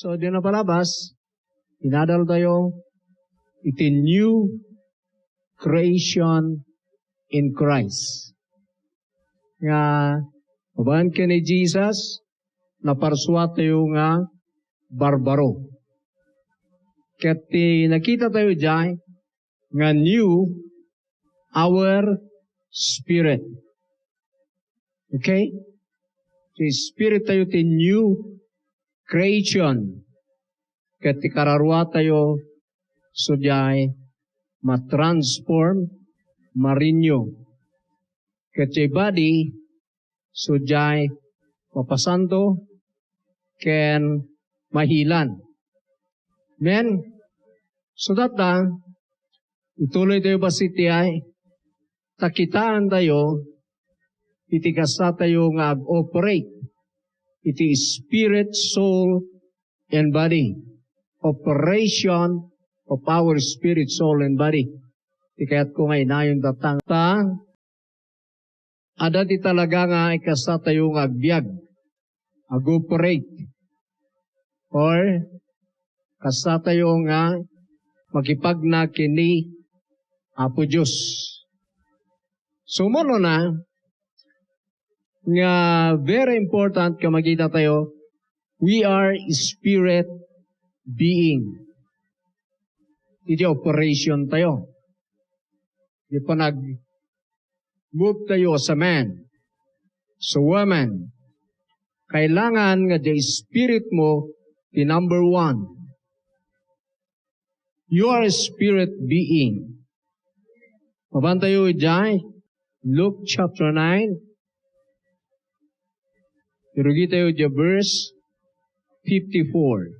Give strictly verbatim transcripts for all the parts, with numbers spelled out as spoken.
So, di na palabas, inadal tayo iti new creation in Christ. Nga, mabaen ken ni Jesus, naparsua tayo nga barbaro. Ket ti nakita tayo diay, nga new our spirit. Okay? Ti spirit tayo ti new creation. Ket ti kararua tayo, so diay matransform, ma-renew. Ket ti body, so diay mapasanto ken mahilan. Amen? So, tatta, ituloy tayo bassit ti ay, ta kitaan tayo iti kasta tayo nga ag-operate iti spirit, soul, and body. Operation of our spirit, soul, and body. Ti kayatko nga inayon tatta. Ta, adda ti talaga nga ikasta tayo nga agbiag, ag-operate, or kasta tayo nga makipagna ken ni Apo Dios. Sumano na nga very important nga makita tayo, we are spirit being. Iti operation tayo. Di pa nag-move tayo as a man, as a woman. Kailangan nga di spirit mo ti number one. You are a spirit being. Mapan tayo idiay Luke chapter nine. Irugi tayo idiay verse fifty-four.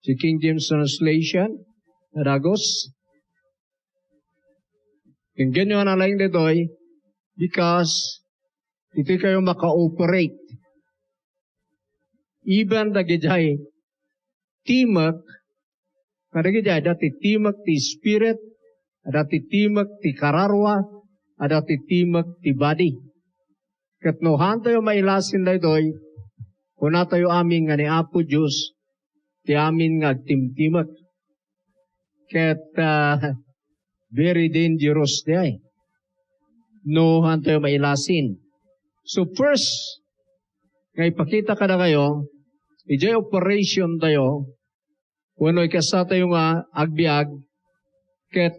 Ti King James Translation, Ragos. Inggenyo a nalaing ditoy, because ditoy kayo maka-operate. Even dagidiay timek, kadagidiay, adda ti timek ti spirit, adda ti timek ti kararua, adda ti timek ti body. Ket no hantayo mailasin daytoy, kunatayo amin nga ni Apo Dios ti amin nga agtimtimek. Ket, ah, very dangerous diay no hantayo mailasin. So first, nga ipakita kadakayo, idiay operation tayo, wenno ikasta tayo nga agbiag, ket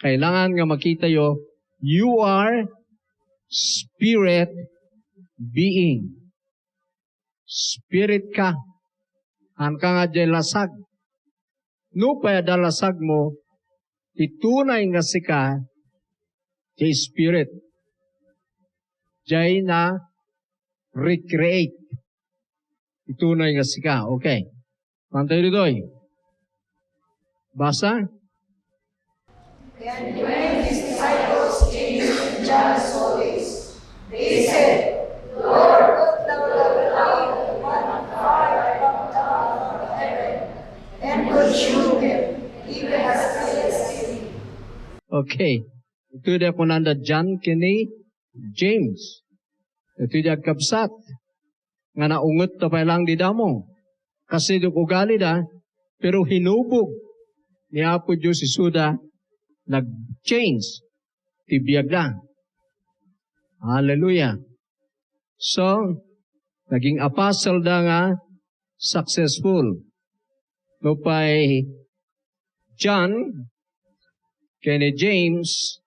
kailangan nga makitayo, you are spirit being. Spirit ka. Hanka nga diay lasag. Nupay adda lasag mo, ti tunay nga sika, ti spirit. Diay na recreate. Ti tunay nga sika. Okay. Pantay ditoy. Basa. And when his disciples came to John saw this, they said, Lord, wilt thou not allow the manna come down from heaven and consume them, even as they esteem? Okay. Ito di kunanda John ken ni James. Ito di agkabsat. Nga naunget ta pay lang di damo. Kasi di ugalida, pero hinubog ni Apo Dios isuda, nag-change ti biagda. Hallelujah. So, naging apostle da nga successful. Nupay John, ken ni James,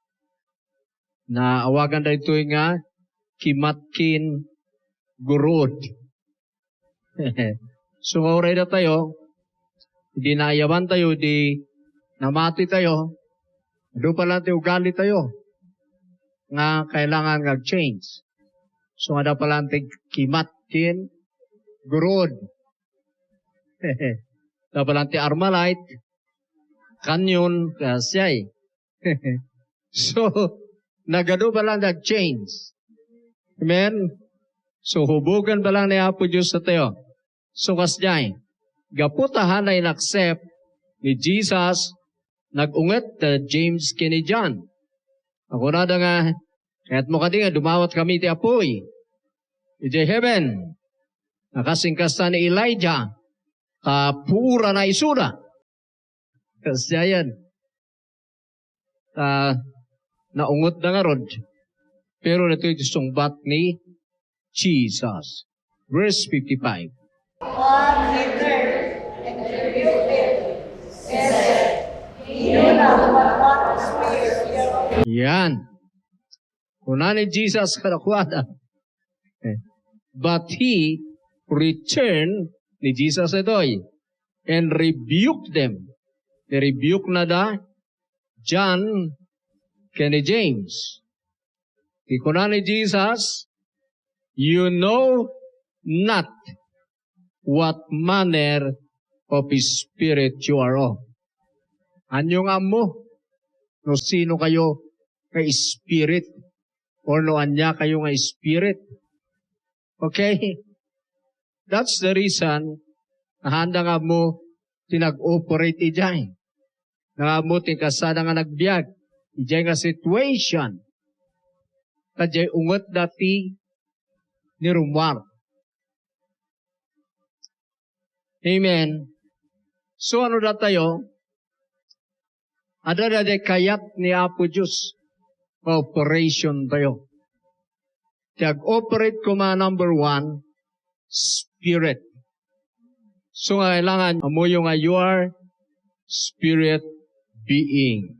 naawagan daytoy nga kimatkin guruod. So, nga uray datayo, idi naayaban tayo, di namati tayo, adu pala ti ugali tayo nga kailangan nga change. So, nga da pala ti kimatkin guruod. Da pala ti Armalite, Canyon, kasjay. So, nagadu pa lang nag-change. Amen? So, hubogan pa lang ni Apo Dios datayo. So, kasjay, gapu ta haan in-accept ni Jesus, nag-unget da James ken ni John. Kunada nga, kayatmo kadi nga dumawat kami ti apuy. Idiay heaven. Nakasin kasta ni Elijah, ta puorana isuda. Kasdiayan. Ta naungotda ngarud. Pero ditoy ti sungbat ni Jesus. Verse fifty-five. Yan. Kuna ni Jesus kadakuada, eh, but he returned, ni Jesus itoy, and rebuked them. Ni-rebuke na da John ken ni James. Ti kuna ni Jesus, "You know not what manner of spirit you are of." Anyo nga ammo no sino kayo nga spirit or no ania kayo nga spirit. Okay? That's the reason nga haanda nga ammo ti nag-operate idiay. Nga ammo ti kasada nga nagbiag idiay nga situation. Kadiay unget dati ni rummuar. Amen. So, ano datayo? Adda daydi kayat ni Apo Dios nga operation tayo. Ti ag-operate koma, number one, spirit. So nga kailangan ammoyo nga you are spirit being.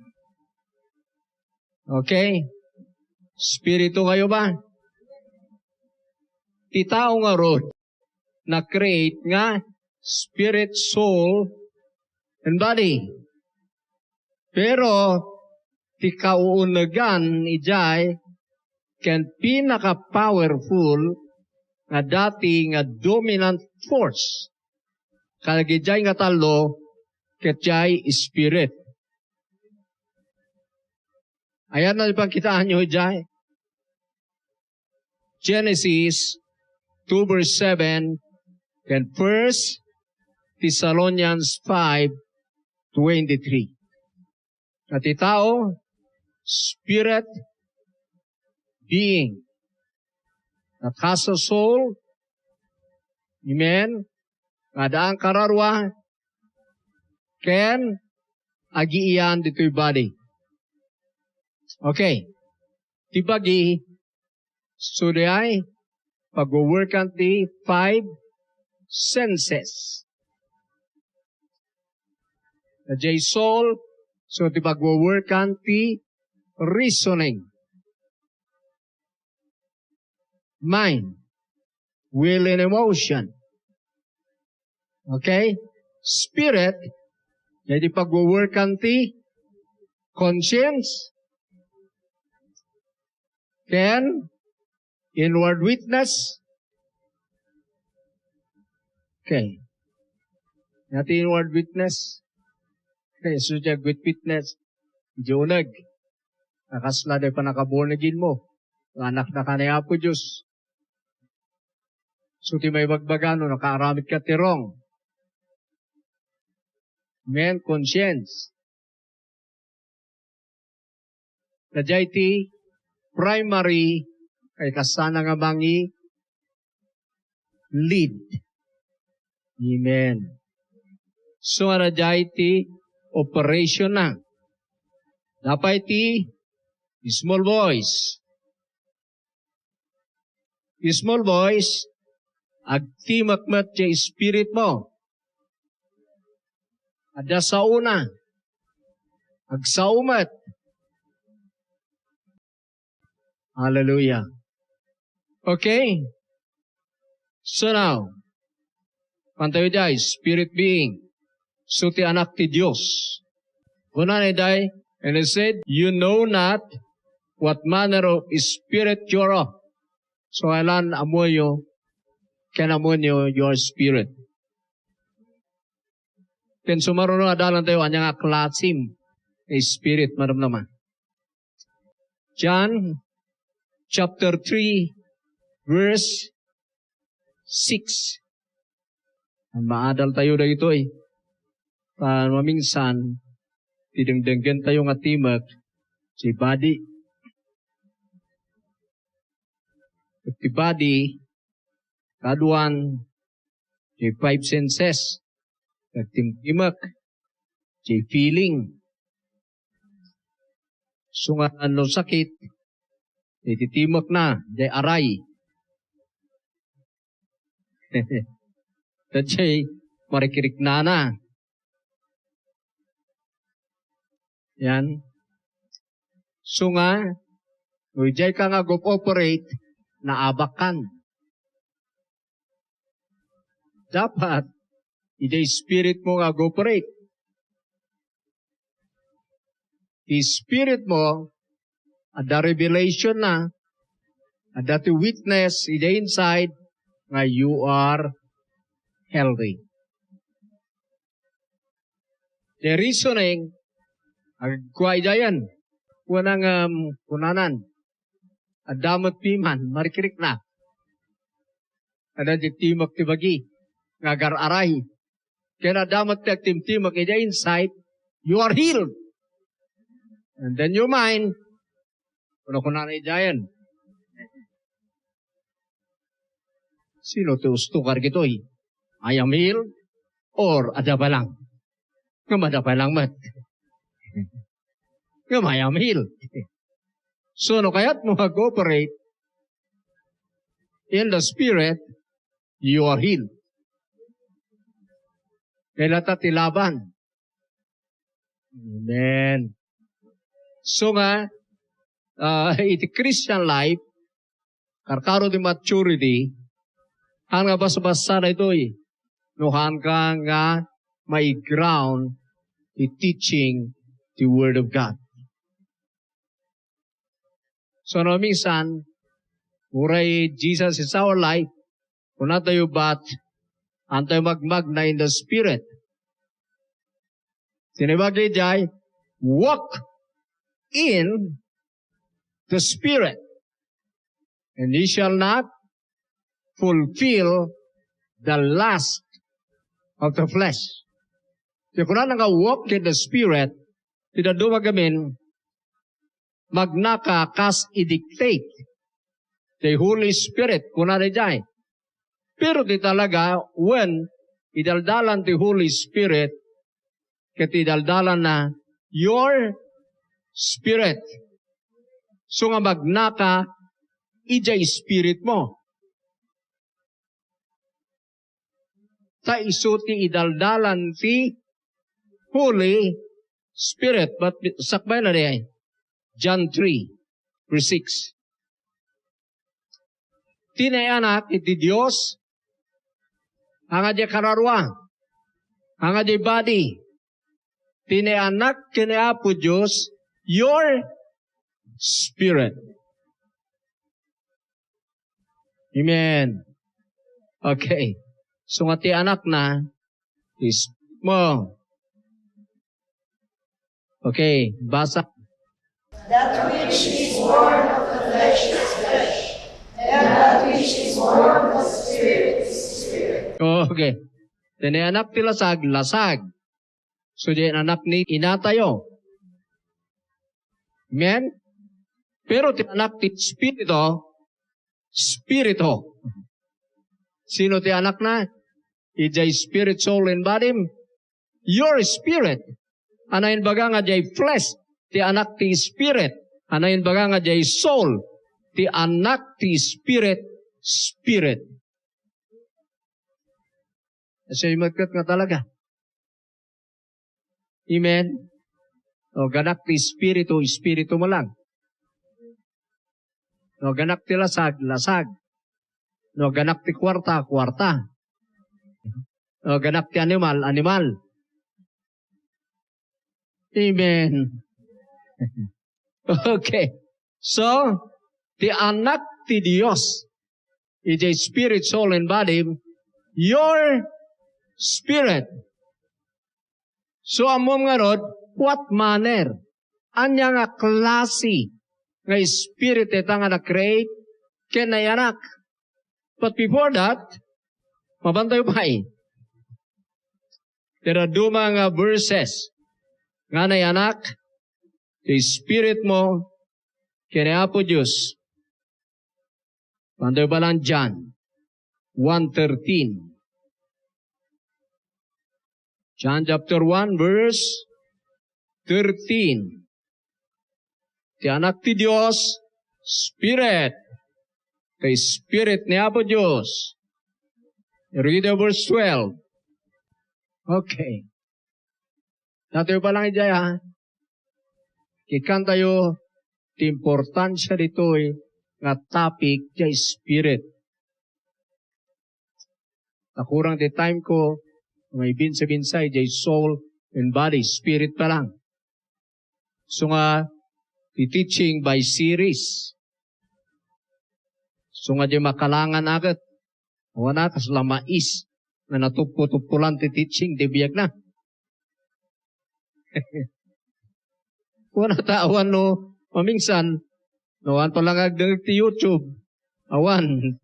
Okay? Spirito kayo ba? Ti tao ngarud, na-create nga spirit, soul, and body. Pero ti kauunegan idiay ken pinaka-powerful nga dati nga dominant force kadagiti nga tallo ket diay spirit. Ayan na ipagkitaanyo idiay. Genesis two verse seven and First Thessalonians five twenty-three. Nga ti tao, spirit, being. That has a soul. Amen. Nga addaan kararua, ken agiian ditoy body. Okay. Ti bagi, so diay pagwo-workan ti five senses. Diay soul, so ti pagwo-workan ti reasoning, mind, will and emotion. Okay? Spirit, diay pagwo-workan ti conscience, ken inward witness. Okay. Ania ti inward witness? Okay, so diay wit-, witness. Idiay uneg. Nga kasla diay pannaka-born again mo. Nga anak na ka ni Apo Dios. So, ti maibagbaga no nakaaramid ka ti wrong. Amen? Conscience. Kadiay ti primary, kay kasana nga mangi-lead. Amen. So, nga diay ti operation na. Napay ti small voice. Small voice, agtimek met ti spirit mo. Adda saona. Agsao met. Hallelujah. Okay. So now, pantayo diay, spirit being. So ti anak ti Dios. Kuna na diay, and he said, "You know not what manner of spirit you are of." So, kailan ammoyo, ken ammoyo, your spirit. Ken sumaruno, adalan tayo, ania nga klasim nga spirit, madam naman. John chapter three, verse six. Maadal tayo dagitoy. Ta maminsan, ti dengdenggen tayo nga timek, ti body. Ti body, Kaduan, jay five senses. Agtimtimek, jay feeling. Isu nga no sakit, iti timekna, jay aray. Ket jay marikiriknana. Yan. Isu nga, no idiay ka nga ag-operate, naabakkan. Dapat, idiay spirit mo nga ag-operate. Ti spirit mo, adda revelation na, adda ti witness, idiay inside, nga you are healthy. The reasoning, agkua idiayen, kunana nga, um, kunanan, adda met piman, marikirikna. Adda ti timek ti bagi, nga agar-aray. Ken adda met ti agtimtimek idiay inside, you are healed. And then your mind, kuno kunana idiayen, sino ti usto kadagitoy? I am healed or adda pay lang? Ngem adda pay lang met. Ngem I am healed. So, no kayat mo mag-operate in the spirit, you are healed. Kayat ta ti laban. Amen. So nga, ah, iti Christian life, karkaro ti maturity, haan nga basbasana itoy, no haan ka nga mai-ground ti teaching ti Word of God. So, no, minsan, uray Jesus is our life, kunatayo, but, haantayo magmagna in the Spirit. Ti naibaga idiay, walk in the Spirit, and ye shall not fulfill the lust of the flesh. Ti kunana nga walk in the Spirit, ti dadduma gamin, magnaka kas i-dictate ti Holy Spirit, kunana idiay. Pero ti talaga, wen, idaldalan ti Holy Spirit, ket idaldalanna your spirit. So nga magnaka idiay spirit mo. Ta isu ti idaldalan ti Holy Spirit. But sakbayna diay, John three, verse six. Ti naianak iti Dios, haan nga diay kararua, haan nga diay body. Ti naianak ken ni Apo Dios, your spirit. Amen. Okay. So nga ti anakna, is mo. Okay, basa. That which is born of the flesh is flesh, and that which is born of the Spirit is spirit. Okay. Ti naianak ti lasag, lasag. So, diay anak ni inatayo. Amen? Pero ti anak ti Espiritu, Espiritu. Sino ti anakna? Idiay spirit, soul, and body. Your spirit. Ania imbaga nga diay flesh, ti anak ti spirit. Ania imbaga nga diay soul, ti anak ti spirit, spirit. Kasi met ket nga talaga. Amen? No, ganak ti espiritu, espiritu mo lang. No, ganak ti lasag, lasag. No, ganak ti kuarta, kuarta. No, ganak ti animal, animal. Amen. Okay. So, ti anak ti Dios, iti spirit, soul, and body, your spirit. So, ammom ngarud, what manner? Ania nga klase nga spirit ita nga na-create ken naianak? But before that, mapantayo pay. Ti dadduma nga verses nga naianak, ti spirit mo ken ni Apo Dios. Pantayo balan John. one thirteen. John chapter one, verse thirteen. Ti Anak ti Dios, Spirit. Ti Spirit ni Apo Dios. Read the verse twelve. Okay. Datayo pa lang idiay, ha? Ikkantayo ti importansia ditoy nga topic, ti Spirit. Nakurang ti time ko, nga ibinsa-binsa, idiay soul and body, spirit pa lang. So nga, ti teaching by series. So nga, di makalangan aket. Awan a, kasla mais nga natuppo-tuppolan ti teaching, di biag na. Kuna ta awan no, mamingsan, no, awan pa lang agdengeg ti YouTube, awan,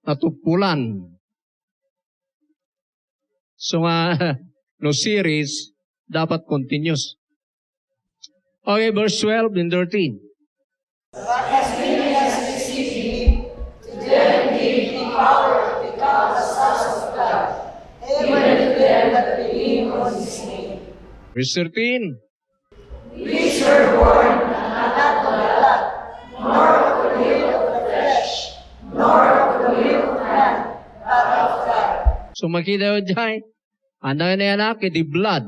natuppolan. So nga, no series, dapat continuous. Okay, verse twelve and thirteen. But as many as received him, to them gave he power to become the sons of God, even to them that believe on his name. Verse thirteen. Which were born not of the blood, nor of the will of the flesh, nor of the will of man, but of God. So makita yo jay, anda nga nayanak iti blood.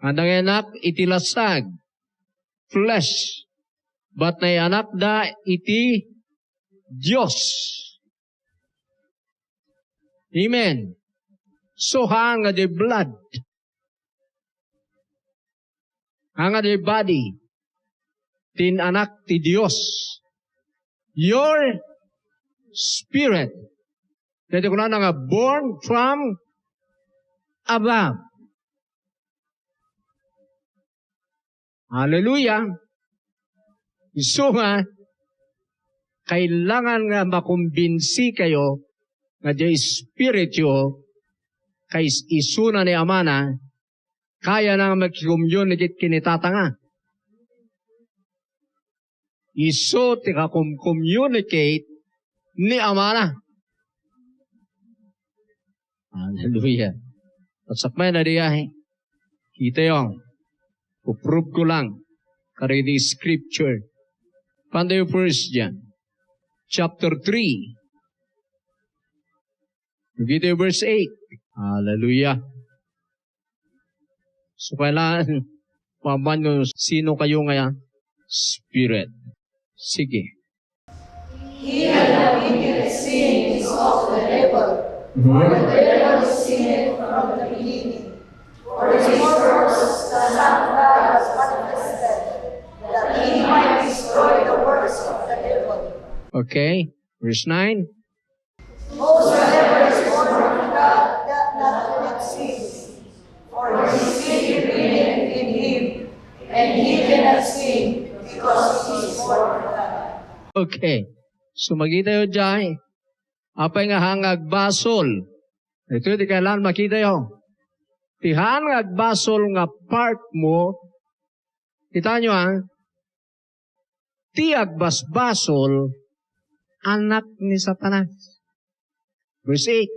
Anda nga nayanak iti lasag, flesh. But nayanakda iti Dios. Amen. So, haan nga di blood, haan nga di body, ti Anak ti Dios. Your spirit. Daytoy kunana nga born from above. Hallelujah! Isu nga, kailangan nga makumbinsi kayo nga diay spirityo, kais-, isuna ni Amana, kayana nga makicommunicate ken ni Tatana. Isu ti kakom-communicate ni Amana. Hallelujah. At sakmay na diay, kitayo, puprove ko lang, karidi scripture. Pantayo First John, chapter three. Kitayo verse eight. Hallelujah. So, kailangan, paano, sino kayo nga spirit? Sige. He that committeth sin is of the devil, for the devil sinned from the beginning. For this purpose the Son of God was manifested, that he might destroy the works of the devil. Okay, verse nine. Whosoever is born of God doth not commit sin, for his seed remaineth in him, and he cannot sin, because he is born of God. Okay. So, makita yo jay, apay nga haan nga agbasol. Ito, di kailangan makita yo. Ti haan nga agbasol nga part mo, kita nyo, ha? Ti agbasbasol, anak ni Satanas. Verse eight.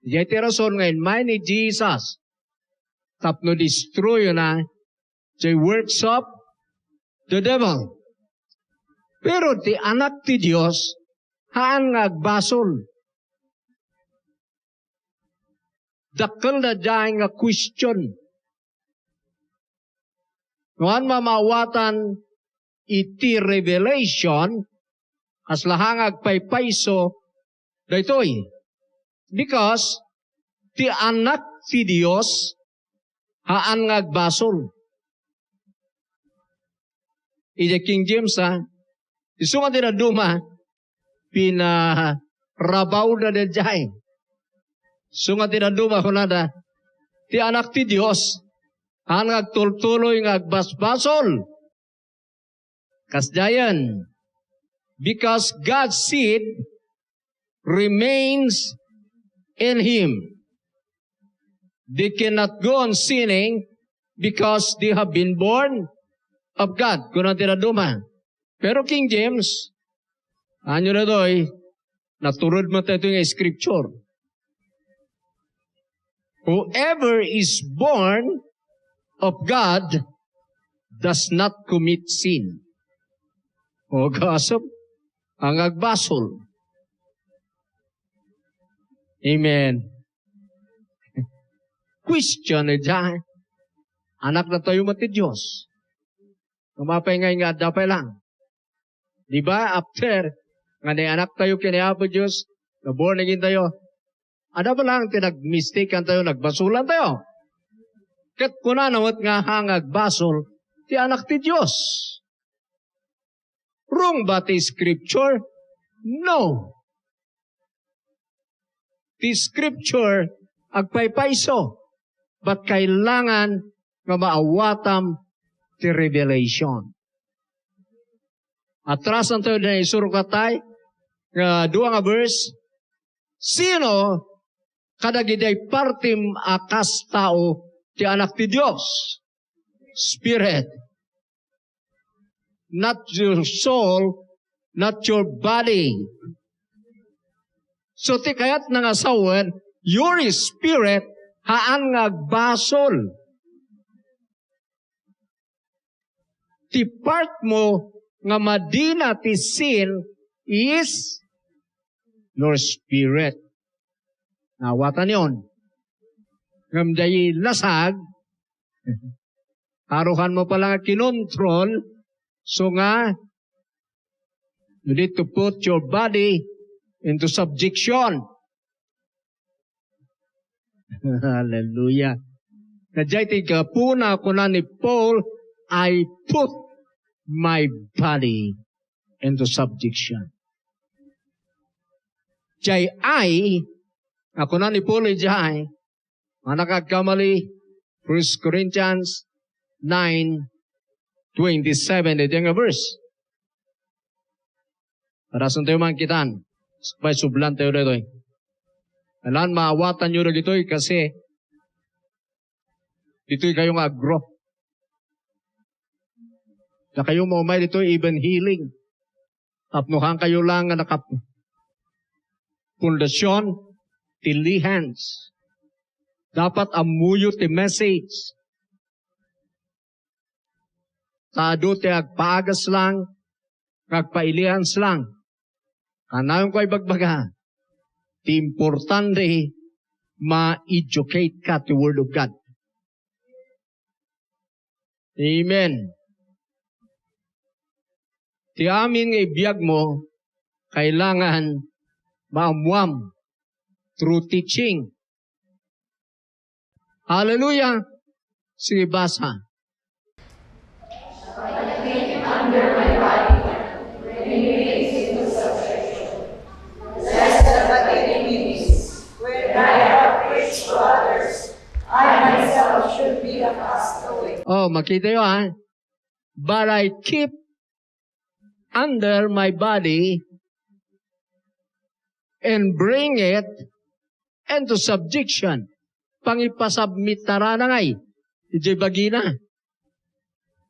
Diay ti rason nga immay ni Jesus tapno destroyona diay works of the devil. Pero ti Anak ti Dios, haan nga agbasol. Dakkel daydiay nga question. No, haan maawatan iti revelation, kasla haan nga agpaypayso daytoy. Because ti Anak ti Dios, haan nga agbasol. Iti King James, ha, isu nga ti dadduma, pinarabawda daydiay. Isu nga ti dadduma, kunada, ti Anak ti Dios, haan nga agtultuloy nga agbasbasol. Kasdiayen, because God's seed remains in him. They cannot go on sinning because they have been born of God. Kuna ti dadduma. Pero King James, haan yo daytoy, Naturod met ito nga scripture. Whoever is born of God does not commit sin. O, kasam, ang agbasol. Amen. Question, eh, dyan. Anak na tayo met ti Diyos. Kumapay nga nga adda pa lang. Di ba? After, nga ni anak tayo kini Apo Diyos, na born again tayo. Ada pa lang ti nagmistakean tayo, nagbasulan tayo. Ket kuna na met nga ha nga agbasol, ti anak ti Diyos. Wrong ba ti scripture? No. Ti scripture, agpaypayso, but kailangan nga maawatam ti revelation. Atrasan tayo na isuro katay, nga dua nga verse, sino kadagiday partim a kas tao ti Anak ti Dios? Spirit. Not your soul, not your body. So, ti kayatna nga sawen, your spirit, haan nga agbasol. Ti part mo nga madina ti sin is your spirit. Nawatan yon. Ngem daydi lasag, arukan mo pala nga kinontrol, so nga, you need to put your body into subjection. Hallelujah. Kadiay ti gapuna, kuna ni Paul, "I put my body into subjection." Jay I, a kuna ni Paul, jay, manakagkamali, First Corinthians nine twenty-seven, iti nga verse. Para saan tayo man kitan? Sabay sublan tayo ditoy. Kailangan maawatanyo dagitoy kasi ditoy kayo nga agro. Na kayo maumay ditoy, even healing. Tapno haan kayo lang nga nakap-, pundasyon, ti lihens. Dapat ammoyo ti message. Ta adu ti agpaagas lang, nga agpailihens lang. Kanayon ko ibagbaga, ti importante, ma-educate ka ti Word of God. Amen. Ti amin nga ibiag mo, kailangan maammuam through teaching. Hallelujah! Sige, basa. Oh, makita yo, ha? But I keep under my body and bring it into subjection. Pangipasubmittaran ngay idiay bagina.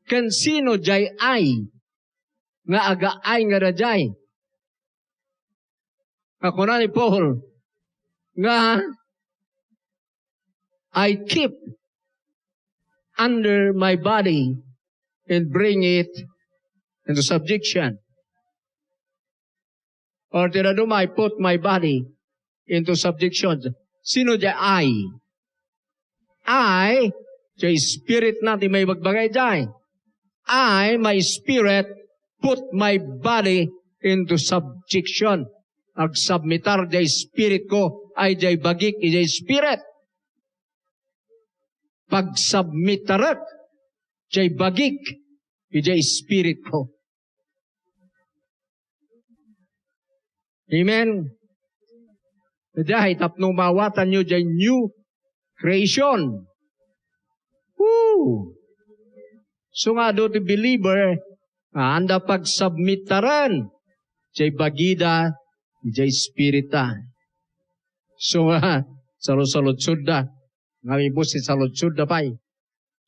Ken sino jay I nga aga-I nga daydiay? Nga kuna ni Paul nga, "I keep under my body and bring it into subjection." Or ti dadduma, "I put my body into subjection." Sino jay I? I, jay spirit na ti maibagbaga idiay. I, my spirit, put my body into subjection. Agsubmitar jay spirit ko, ay jay bagik, jay spirit. Pagsubmitarek jay bagik, jay spirit ko. Amen. Daydiay, tapno maawatanyo jay new creation. Woo! So nga adu ti believer, nga anda pagsubmittaren jay bagida, jay spirita. So nga, salusaludsodda, nga ibus ti saludsodda pay.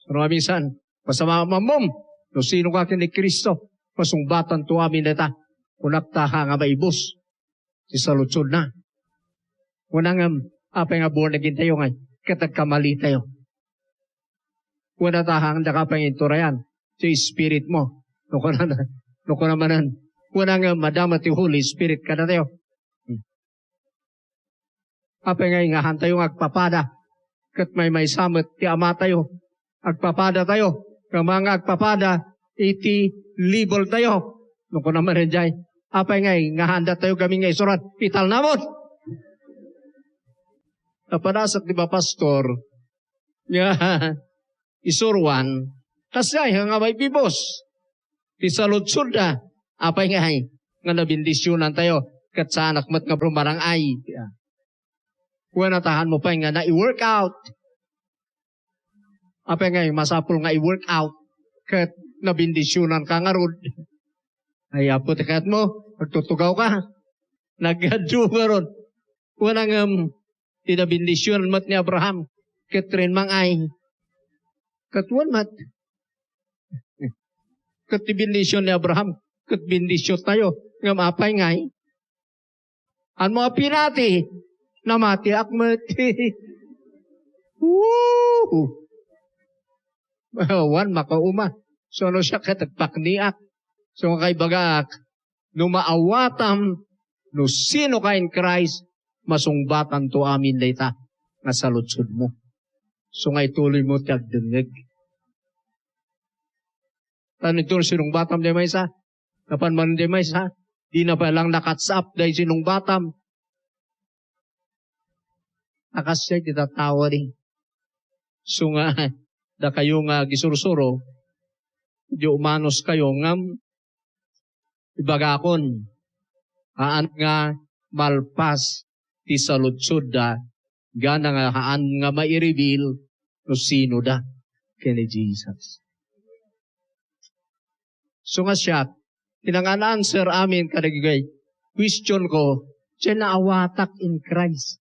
Saan a minsan, masama mammom, no sino ka ken ni Cristo, masungbatanto amin dayta, kunak ta ha nga maibus. ti saludsodna. Kuna ngem, apay nga born again tayo ngay, ket agkamali tayo. Kuna ta, haanda ka pay nga inturayan ti Spirit mo. No kuna, no kuna manen, kuna ngem, madama ti Holy Spirit kadatayo. Hmm. Apay ngay nga haantayo nga agpapada? Ket maymaysa met ti Amatayo. Agpapadatayo. Kama nga agpapada iti level tayo. No kuna manen jay, apay ngay nga haanda tayo gamin nga isurat? Italnamon. Napanasek ti ba, pastor, nga isuruan, kasjay nga maibibus ti saludsodda. Apay ngay nga nabendisionan tayo, ket saanak met nga rumarang-ay. Kuna ta, haanmo pay nga nai-workout. Apay ngay masapul nga i-workout ket nabendisionan ka ngarud? Ay, Apo, ti kayatmo, agtutugaw ka. Nagadu ngarud. Kuna ngem, ti nabendisionan met ni Abraham ket rimmang-ay. Ket wen met. Ket ti bendision ni Abraham, ket bendision tayo. Ngem apay ngay? Haanmo a pinati? Namatiak met. Woo! Wen, makauma. So, no siak ket agpakniak. So, nga kaibagaak, no maawatam no sino ka in Christ, masungbatanto amin dayta nga saludsodmo. So nga ituloymo ti agdengngeg. Tan ito, sinungbatam diay maysa. Napan man diay maysa, dina pay lang nakatsap diay sinungbatam. Nakasdiay ti tattao di. So nga, dakayo nga agisursuro, di umanos kayo, ngem ibagakon, haan nga malpas ti saludsodda, gana nga haan nga maireveal no sinoda ken ni Jesus. So nga siak, ti nangan-answer amin kadagiti question ko, diay naawatak in Christ.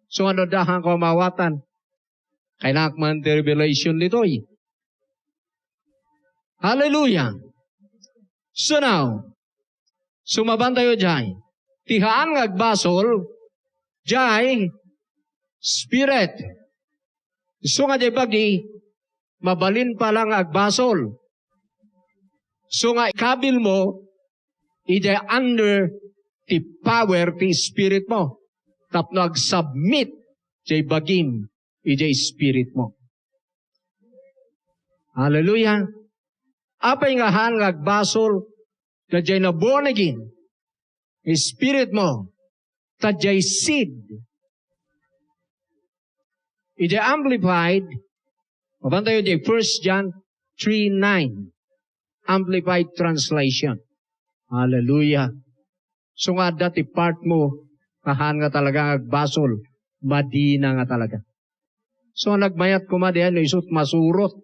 So nga no adda haanko a maawatan, kailangan man ti revelation ditoy. Hallelujah! So now, sumabantayo diay. Ti haan nga agbasol, diay spirit. So nga diay bagi, mabalin pa lang nga agbasol. So nga ikabil mo, idiay under ti power ti spirit mo. Tapno agsubmit diay bagim idiay spirit mo. Hallelujah! Apay nga haan nga agbasol, ta diay na born again, spirit mo, ta diay seed. Iti Amplified, mapantayo di First John three nine, Amplified Translation. Hallelujah. So nga adda ti part mo, kahan nga talaga nga agbasol, madina nga talaga. So nagmayat koma diay no isut masurot.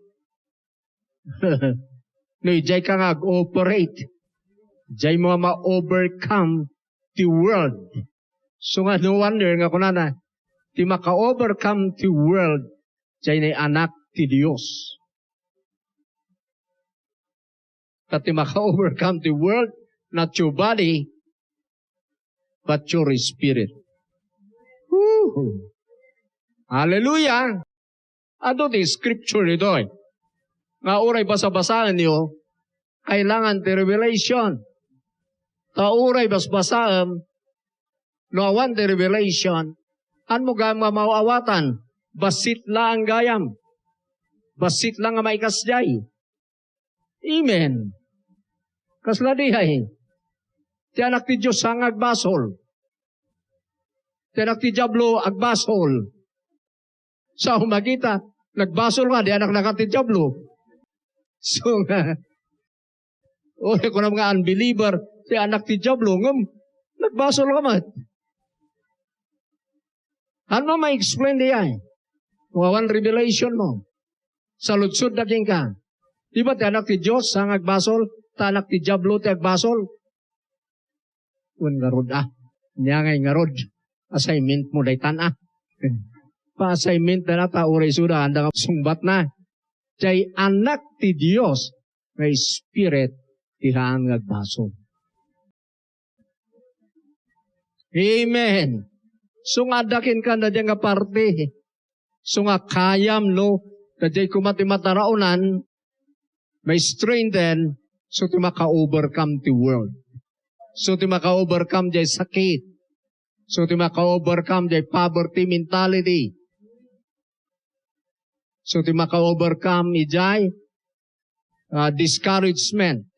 No, idiay ka nga ag-operate. Diay mo nga ma-overcome ti world. So nga, no wonder nga kunana, ti maka-overcome ti world, diay ni Anak ti Dios. Ket ti maka-overcome ti world, not your body, but your spirit. Woo! Hallelujah! Adu ti scripture ditoy, nga uray basabasaenyo, kailangan ti revelation. Ta uray basbasaem, no awan ti revelation, haanmo gayam nga maaw-awatan? Bassit laeng gayam. Bassit laeng nga maikasdiay. Amen. Kasla diay? Ti Anak ti Dios saan nga agbasol. Ti anak ti Diablo agbasol. Sao makita, nagbasol nga, di anaknaka ti Diablo. So nga, o, kunam nga unbeliever, ti anak ti Diablo, ngem nagbasol ka met. Ano ma-explain diay? Awan revelation mo. Saludsod na kenka. Di ba ti anak ti Dios saan nga agbasol, ta anak ti Diablo ti agbasol? Wen ngarud, ah. Nia ngay ngarud, assignment mo daytan, ah. Pa-assignment na na, ta uray isuda, anda nga sungbat na. Diay anak ti Dios nga spirit ti haan nga agbasol. Amen. So nga adda kenka daydiay nga parte. So nga kayam, no, daydiay koma ti mataraonan, ma-strengthen, so ti maka-overcome ti world. So ti maka-overcome jay sakit. So ti maka-overcome jay poverty mentality. So ti maka-overcome ijay, ah, discouragement.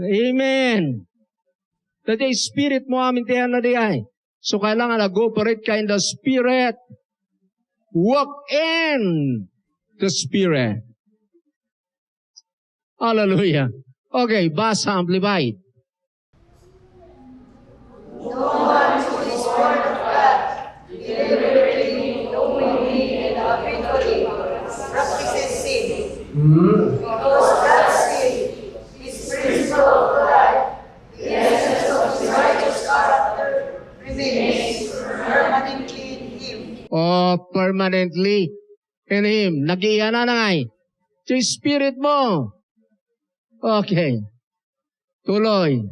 Amen. Daydiay spirit mo amin ti ayan na diay. So kailangan nag-operate ka in the spirit. Walk in the spirit. Hallelujah. Okay, basa, Amplified. No one who is born of God deliberately, knowingly, and habitually practices sin. Because that sin is principle of life, the essence of his righteous character remains permanently in him. Oh, permanently in him. Nagiyananay. Sa spirit mo. Okay. Tuloy.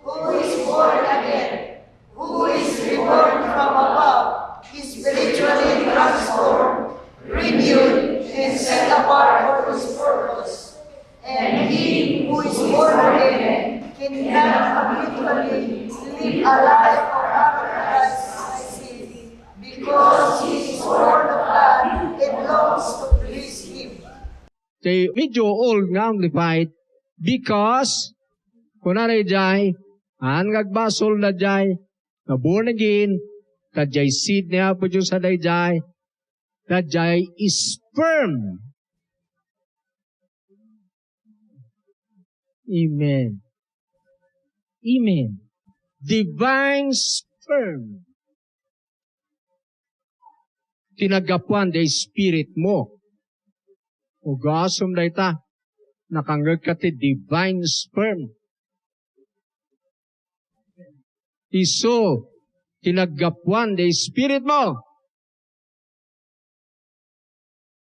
Who is born again, who is reborn from above, is spiritually transformed, renewed, and set apart for his purpose. And he who is born again cannot habitually live a life of paradise sin, because he is born of God and longs to please him. Ti medyo old nga Amplified, because, kunana idiay, haan nga agbasol daydiay, nga born again, ta diay seed ni Apo Dios a daydiay, ta diay sperm. Amen. Amen. Divine sperm. Ti naggapuan diay spirit mo. Ugasom dayta. Nakangngegka ti divine sperm. Isu ti naggapuan diay spirit mo.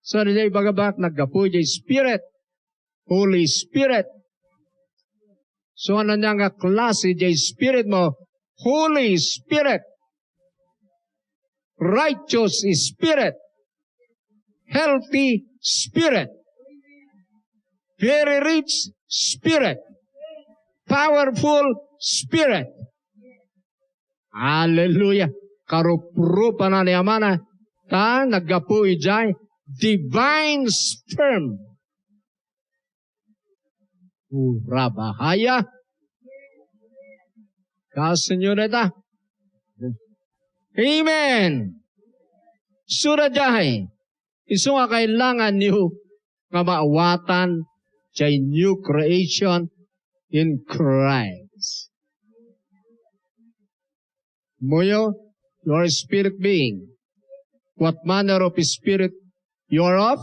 So, diay ibagabak, naggapu diay Spirit, Holy Spirit. So, ania nga klase diay Spirit mo? Holy Spirit, righteous Spirit, healthy Spirit, very rich Spirit, powerful Spirit. Hallelujah. Karuprupan ni Amana. Ta naggapu idiay divine sperm. Urabahaya. Kasenyo dayta. Amen. Sura jay. Isu nga kailangan niyo nga maawatan diay new creation in Christ. Moyo, you are a spirit being. What manner of spirit you are of?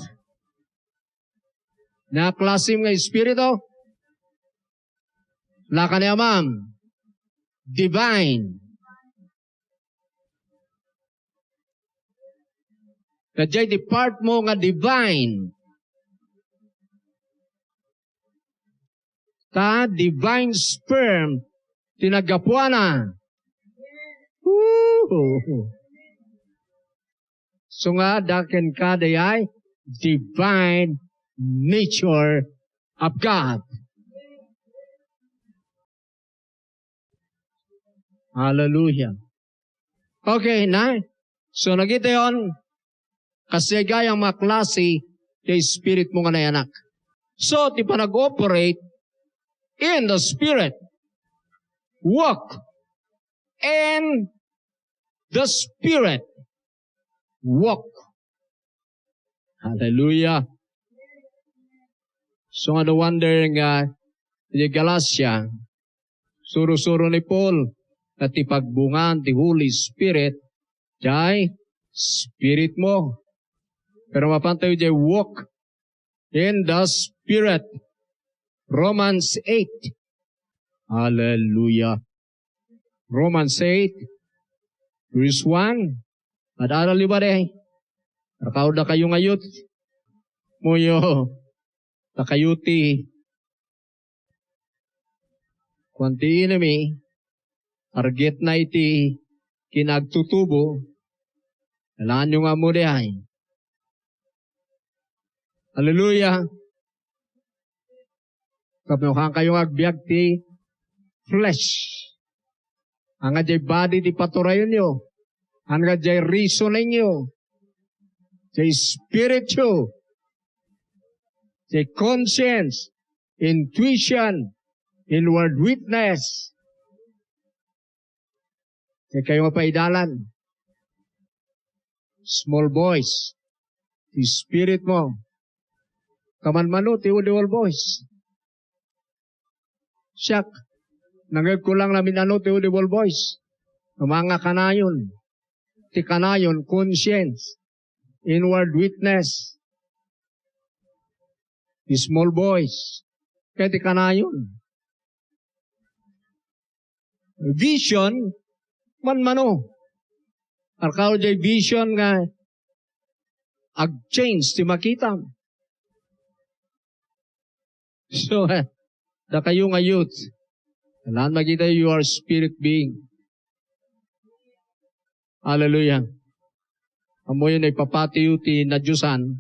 Ania klase nga espiritu? Laka ni Amam. Divine. Daydiay ti part mo nga divine. Ta divine sperm ti naggapuana. Woo! So nga, adda kenka dayay divine nature of God. Hallelujah. Okay, na? So, nagitayon, kasdiay gayam nga klase ti spirit mo nga nayanak. So, ti panag-operate in the spirit, walk in the spirit, walk. Hallelujah. So, no wonder nga, di Galacia, suro-suro ni Paul, nga ti pagbungaan ti Holy Spirit, diay spirit mo. Pero mapantayo diay walk in the Spirit. Romans eight. Hallelujah. Romans eight, verse one. Ad-aral liwat eh. Rakaw dakayo nga youth. Moyo. Dakayo ti kuan ti enemy, targetna iti kinagtutubo, kailanganyo nga ammo diay. Hallelujah. Tapno kaankayo nga agbiag ti flesh. Ania diay body ti paturayonyo. Ania diay reasoningyo. Diay spirityo. Diay conscience. Intuition. Inward witness. Diay kayo mapaidalan. Small voice. Ti spirit mo. Kamanmano ti audible voice. Siak, nangegko lang namin ano ti audible voice. Nga mga kanayon. Ti kanayon, conscience, inward witness, ti small voice, ket ti kanayon. Vision, manmano. Arkao diay vision nga ag-change ti makitam. So, dakayo nga youth, kailangan makita you are spirit being. Hallelujah. Ammoyo naipapatiyo ti nadiosan,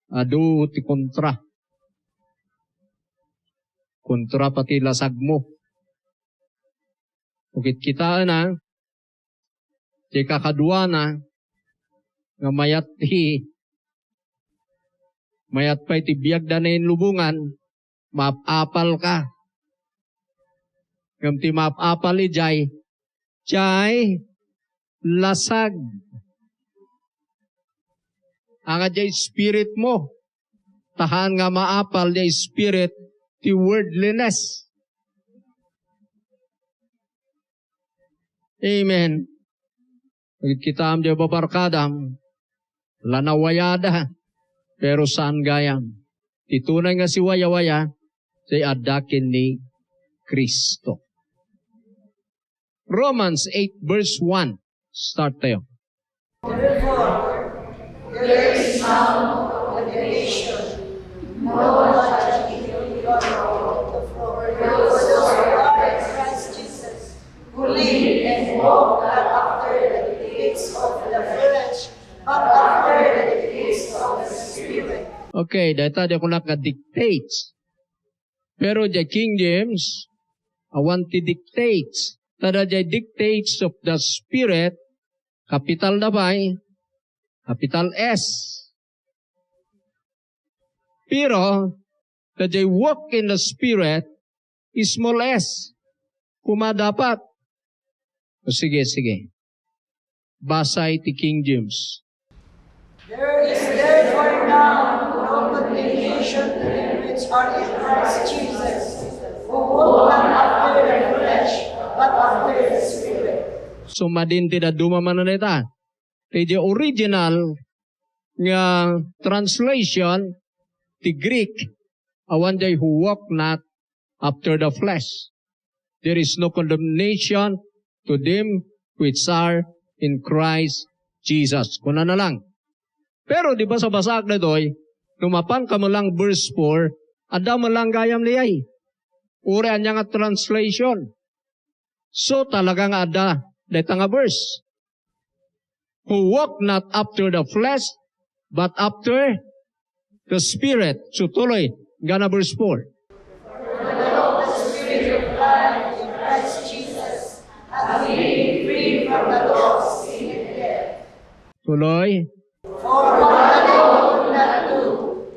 adu ti kontra. Kontra pati lasagmo. Ukitkitaen a, ti kakaduana, nga mayat ti, mayat pay ti biagda nainlubongan, maap-apal ka. Ngem ti maap-apal idiay, diay lasag. Ania diay spirit mo, ta haan nga maapal diay spirit ti worldliness. Amen. Kitaem diay babarkadam, la nawayada, pero saan gayam. Ti tunay nga siwayawaya, ti adda ken ni Cristo. Romans eight verse one. Start tayo. Therefore, there is now no condemnation, no judgment for those who are in Christ Jesus, who live and walk not after the dictates of the flesh, but after the dictates of the Spirit. Okay, dayta diay kunak nga dictates. Pero diay King James, awan ti dictates. Ta diay dictates of the Spirit, kapital da pay, kapital S. Pero, diay walk in the Spirit, small s. Koma dapat. O, sige, sige. Basa iti King James. There is therefore now no condemnation to them which are in Christ Jesus, who walk not after the flesh, but after the Spirit. So, madin ti dadduma manen dayta. Ti original nga translation, ti Greek, awan diay who walk not after the flesh. There is no condemnation to them which are in Christ Jesus. Kunana lang. Pero di basabasaak daytoy, no mapanka met lang verse four, adda met lang gayam diay. Uray ania nga translation. So, talaga nga adda dayta nga verse. Who walk not after the flesh, but after the Spirit. So, tuloy, gana verse four. For the law of the Spirit of life in Christ Jesus has made me free from the law of sin and death. Tuloy. For what the law could not do,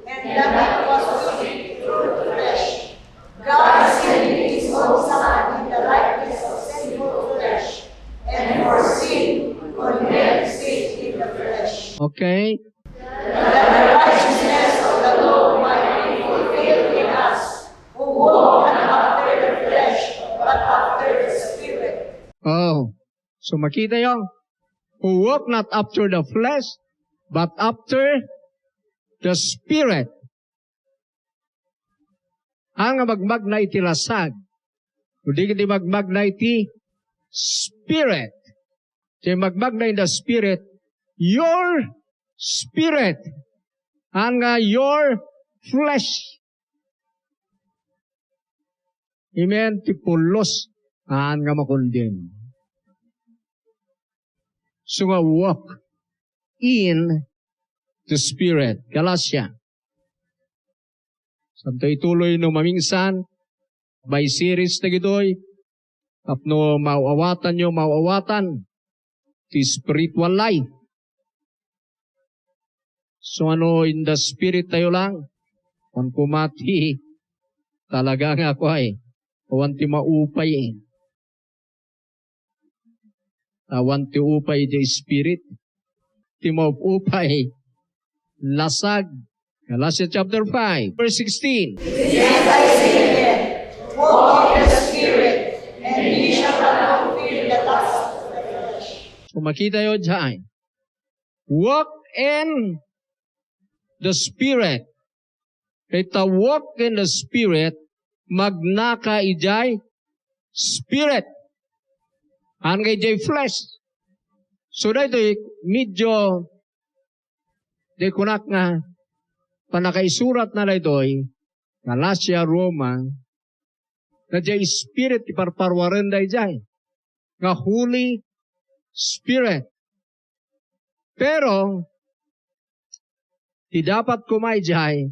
and that it was weak through the flesh, God sending his own Son in the likeness of sinful flesh, and for sin condemned sin in the flesh. Okay. That the righteousness of the law might be fulfilled in us, who walk not after the flesh, but after the Spirit. Oh. So, makita yo, who walk not after the flesh, but after the Spirit. Haan nga magmagna iti lasag, o di ket magmagna iti Spirit. Ti magmagna in the Spirit, your spirit. Haan nga your flesh. Amen. Ti pulos Haan nga makondem. So nga walk in the Spirit. Galatia. Santo ituloy no mamingsan, may series dagitoy, tapno maaw-awatanyo, maaw-awatan ti spiritual life. So ano, in the spirit tayo lang, kung kumati, talaga nga ako ay, awan ti maupay eh. Awan ti upay ti spirit. Ti maupay, lasag. Galatians chapter five, verse sixteen. Walk in the Spirit, and ye shall not fulfill the lust of the flesh. So makita yo dyan. Walk in the Spirit. Ita walk in the Spirit, magnaka idiay Spirit. Haan nga idiay flesh. So, daytoy, medyo, di kunak nga, panakaisuratna daytoy, Galatia, Roma, nga diay Spirit, iparparuaren daydiay. Nga Holy Spirit. Pero, ti dapat koma idiay,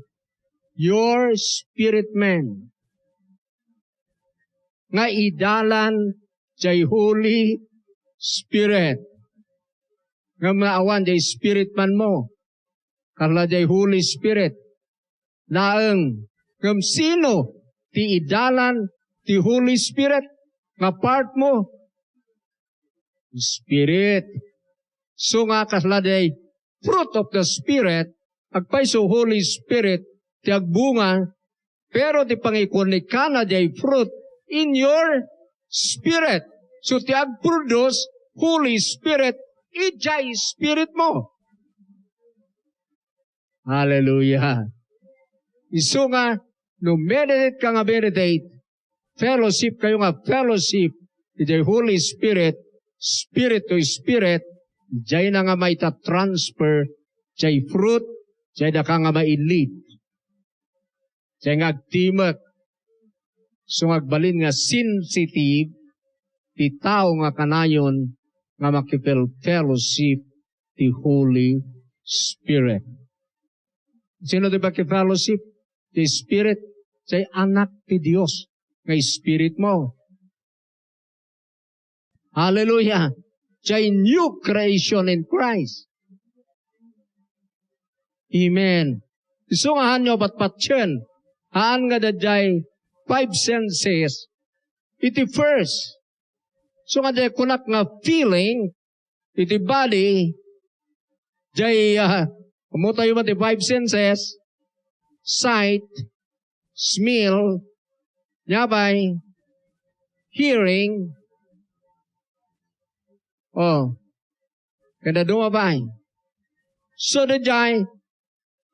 your spirit man. Nga idalan diay Holy Spirit. Nga maawan diay spirit man mo. Kasla diay Holy Spirit. Laeng. Ngem sino ti idalan ti Holy Spirit nga part mo? Spirit. So nga kasla diay fruit of the Spirit, agpayso Holy Spirit ti agbunga, pero ti pangikunikana diay fruit in your spirit. So ti agproduce Holy Spirit idiay spirit mo. Hallelujah. Isu nga, no meditate ka nga meditate, fellowship kayo nga fellowship, iti Holy Spirit, Spirit to Spirit, jay na nga maita transfer, jay fruit, jay da ka nga mailid. Jay nga agtimek, so nga agbalin nga sensitive, ti tao nga kanayon nga makipel-fellowship ti Holy Spirit. Sino ti makifellowship? Ti Spirit. Say, anak ti Dios nga Spirit mo. Hallelujah. Say, new creation in Christ. Amen. Isu nga haan nga patpatien, haan nga daydiay five senses. Iti first, so nga daydiay kunak nga feeling, iti body, jay, ah, ammo tayo man ti five senses, sight, smell, nia pay, hearing, oh, kada dua pay. So, daydiay,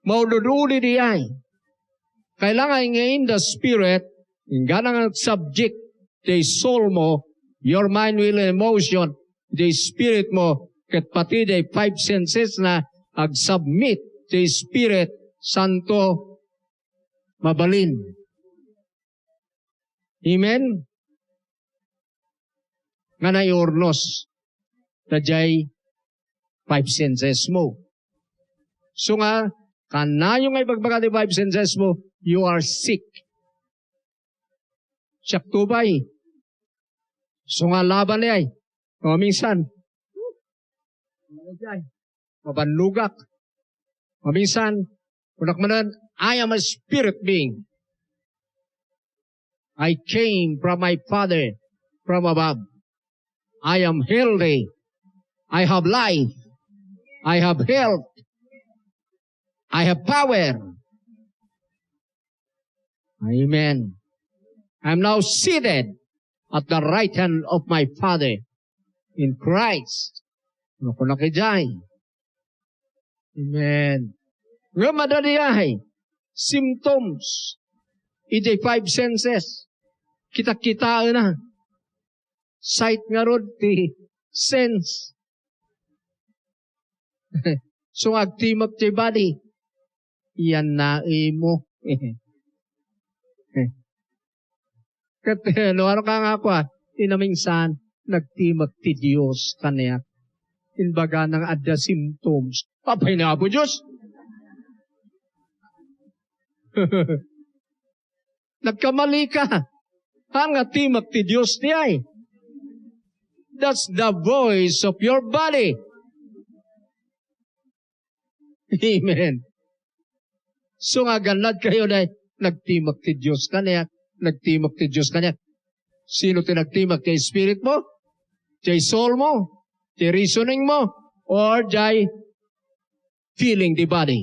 maudud-udi diay. Kailangan nga in the spirit, inggana nga subject ti soul mo, your mind, will, and emotion, ti spirit mo, ket pati ti five senses na agsubmit ti Spirit Santo mabalin. Amen? Nga naiurnos daydiay five senses mo. So nga, kanayon nga ibagbaga ti five senses mo, you are sick. Siak to pay. So nga laban ni ay. O, minsan. Mabannogak. O, minsan, kunak manen, "I am a spirit being. I came from my Father, from above. I am healthy. I have life. I have health. I have power." Amen. I'm now seated at the right hand of my Father in Christ. Ano ko na kay jay? Amen. Nga madaliay, symptoms, iti five senses, kita-kitaen na. Sight ngarud ti sense. So, agtimek ti body, yan na imo. Ket, no, ano ka nga ako, ah? Ti naminsan, nagtimek ti Dios kaniak. Imbagana nga adda symptoms. Apay ni Apo Dios? Nagkamali ka. Haan nga timek ti Dios ti ay. That's the voice of your body. Amen. So nga, gannad kayo na, nagtimek ti Dios kaniak, nagtimek ti Dios kaniak. Sino ti nagtimek? Ti spirit mo? Ti soul mo? Ti reasoning mo? Or ti feeling, ti body?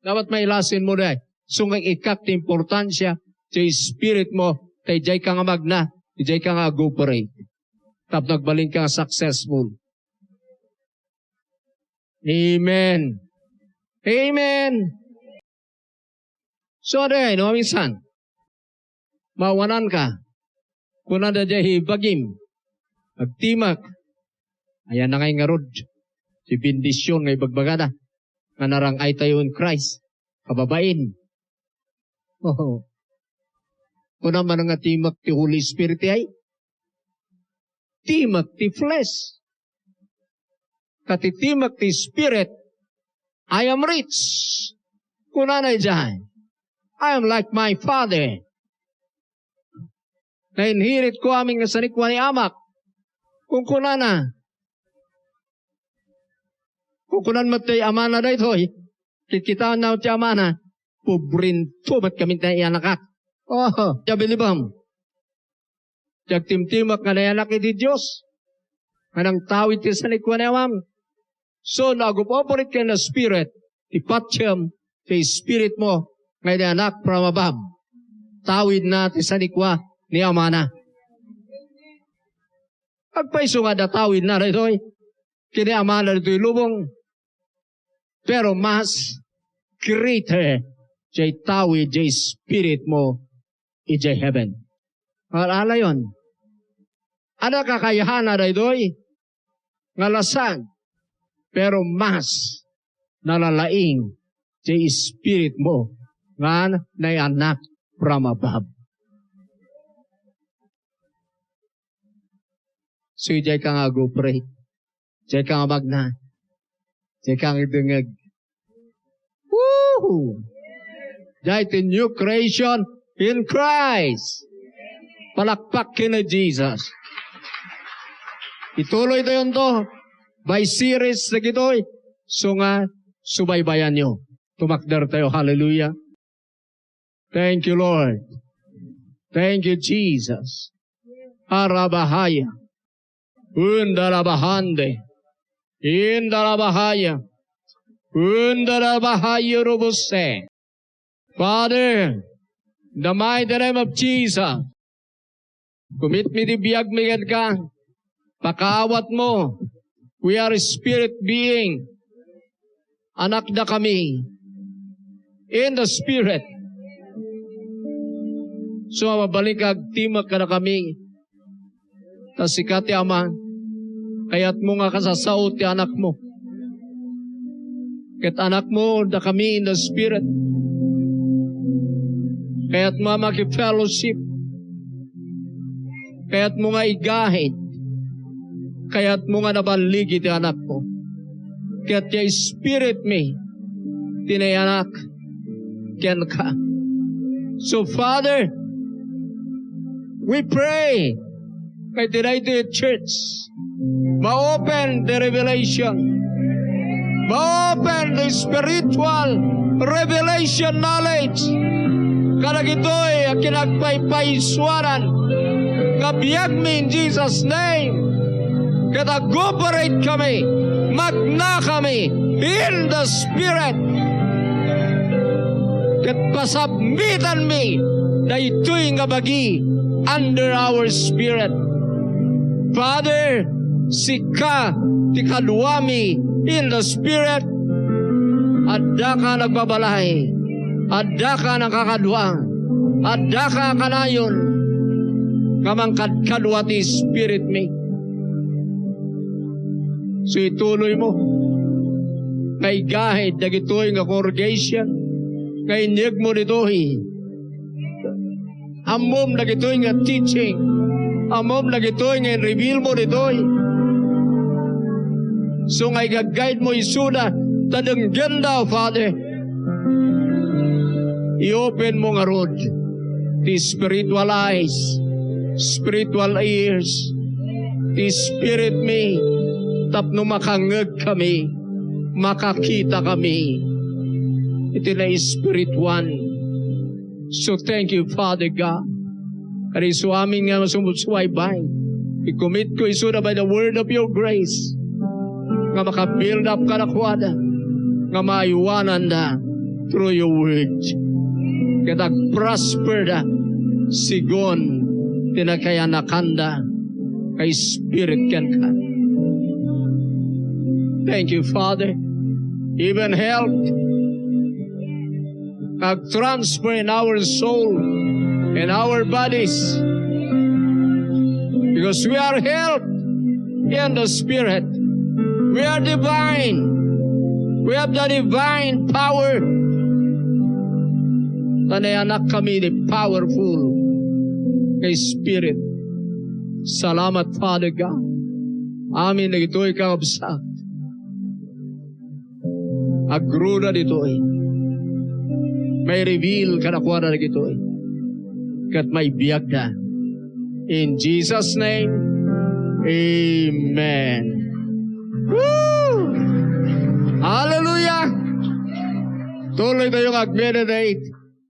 Dapat mailasin mo na. So nga, ikkat ti importansya ti spirit mo, ta idiay ka nga magna, idiay ka nga agoperate. Tapno agbalin ka nga successful. Amen. Amen. So, adi, no, minsan, mawanan ka. Kuna da diay bagim, agtimek. Ayan na ngay ngarud. Ti bendision nga ibagbagada. Nga narang-ay tayo in Christ. Kababain. Oo. Kuna man nga timek ti Holy Spirit ay. Timek ti flesh. Katitimek ti Spirit, "I am rich." Kunana idiay, "I am like my Father." Nainherit ko amin nga sanikua ni Amak. Kunkunana. Kunkunan met ti amana daytoy. Kitkitaenna ti amana. Pobrento met kami ti iyanakak. Oh, ya bilibam. Ti agtimtimek nga nayanak iti Dios, nga nangtawid ti sanikua ni Amam. So, no agup-operate ken the Spirit, ti patiem, ti spirit mo, nga inayanak from above. Tawidna ti sanikua ni Amana. Agpayso nga adda tawidna daytoy. Ken ni Amana ditoy lubong. Pero mas greater diay tawid diay spirit mo idiay heaven. Alalayon. Adda kakayahana daytoy nga lasag, pero mas nalalaing diay spirit mo nga nayanak from above. So, diay ka nga agoperate. Diay ka nga magna. Diay ka nga dengeg. Woohoo! Diay ti new creation in Christ. Palakpak ken ni Jesus. Ituloy tayo to. By series dagitoy. So nga, subaybayan nyo. Tumakder tayo. Hallelujah. Thank you, Lord. Thank you, Jesus. Arabahaya. Undarabahande. Indarabahaya. Undarabahaya rubuse. Father, in the mighty name of Jesus, commit mi ti biag mi kenka. Pakaawat mo. We are spirit being. Anakda kami. In the spirit. So, mabalik agtimek kada kami. Ta sika ti Ama, kayatmo nga kasasao ti anakmo. Ket anakmo, dakami in the Spirit. Kayatmo nga maki-fellowship. Kayatmo nga igahid. Kayatmo nga naballigi ti anakmo. Ket ti spirit mi, ti nayanak kenka. So, Father, we pray nga iti daytoy church, ma-open the revelation, ma-open the spiritual revelation knowledge kadagitoy a kinagpaypaysuanan nga biagmi in Jesus' name. Ket agoperate kami, magna kami in the Spirit. Ket pasabmitanmi daytoy nga bagi under our spirit. Father, sika ti kaduami in the Spirit. Addaka nagbabalay. Addaka nakakadua. Addaka kanayon nga mangkadkadua ti spiritmi. So, ituloy mo nga igahid dagitoy nga congregation nga inyeg mo ditoy. Ammom dagitoy nga teaching. Ammom dagitoy nga in-reveal mo ditoy. So nga igagguide mo isuda, ta denggenda, Father. I-open mo ngarud ti spiritual eyes, spiritual ears, ti spirit mi, tapno makangngeg kami, makakita kami iti na-spiritual. So thank you, Father God. Kadi isu amin nga sumsubaybay, i-commit ko isuda by the word of your grace, nga maka-build up kadakuada, nga maaywananda through your word. Ket agprosperda sigon ti nakayanakanda nga spirit kenka. Thank you, Father. Even health, a transfer in our soul, in our bodies. Because we are health in the spirit. We are divine. We have the divine power. Ta nayanak kami ti powerful nga spirit. Salamat, Father God. Amin dagitoy, kakabsat. Agruda ditoy. Mai-reveal kadakuada dagitoy. Ket maibiagda. In Jesus' name, amen. Woo! Hallelujah! Tuloy tayo nga ag-meditate.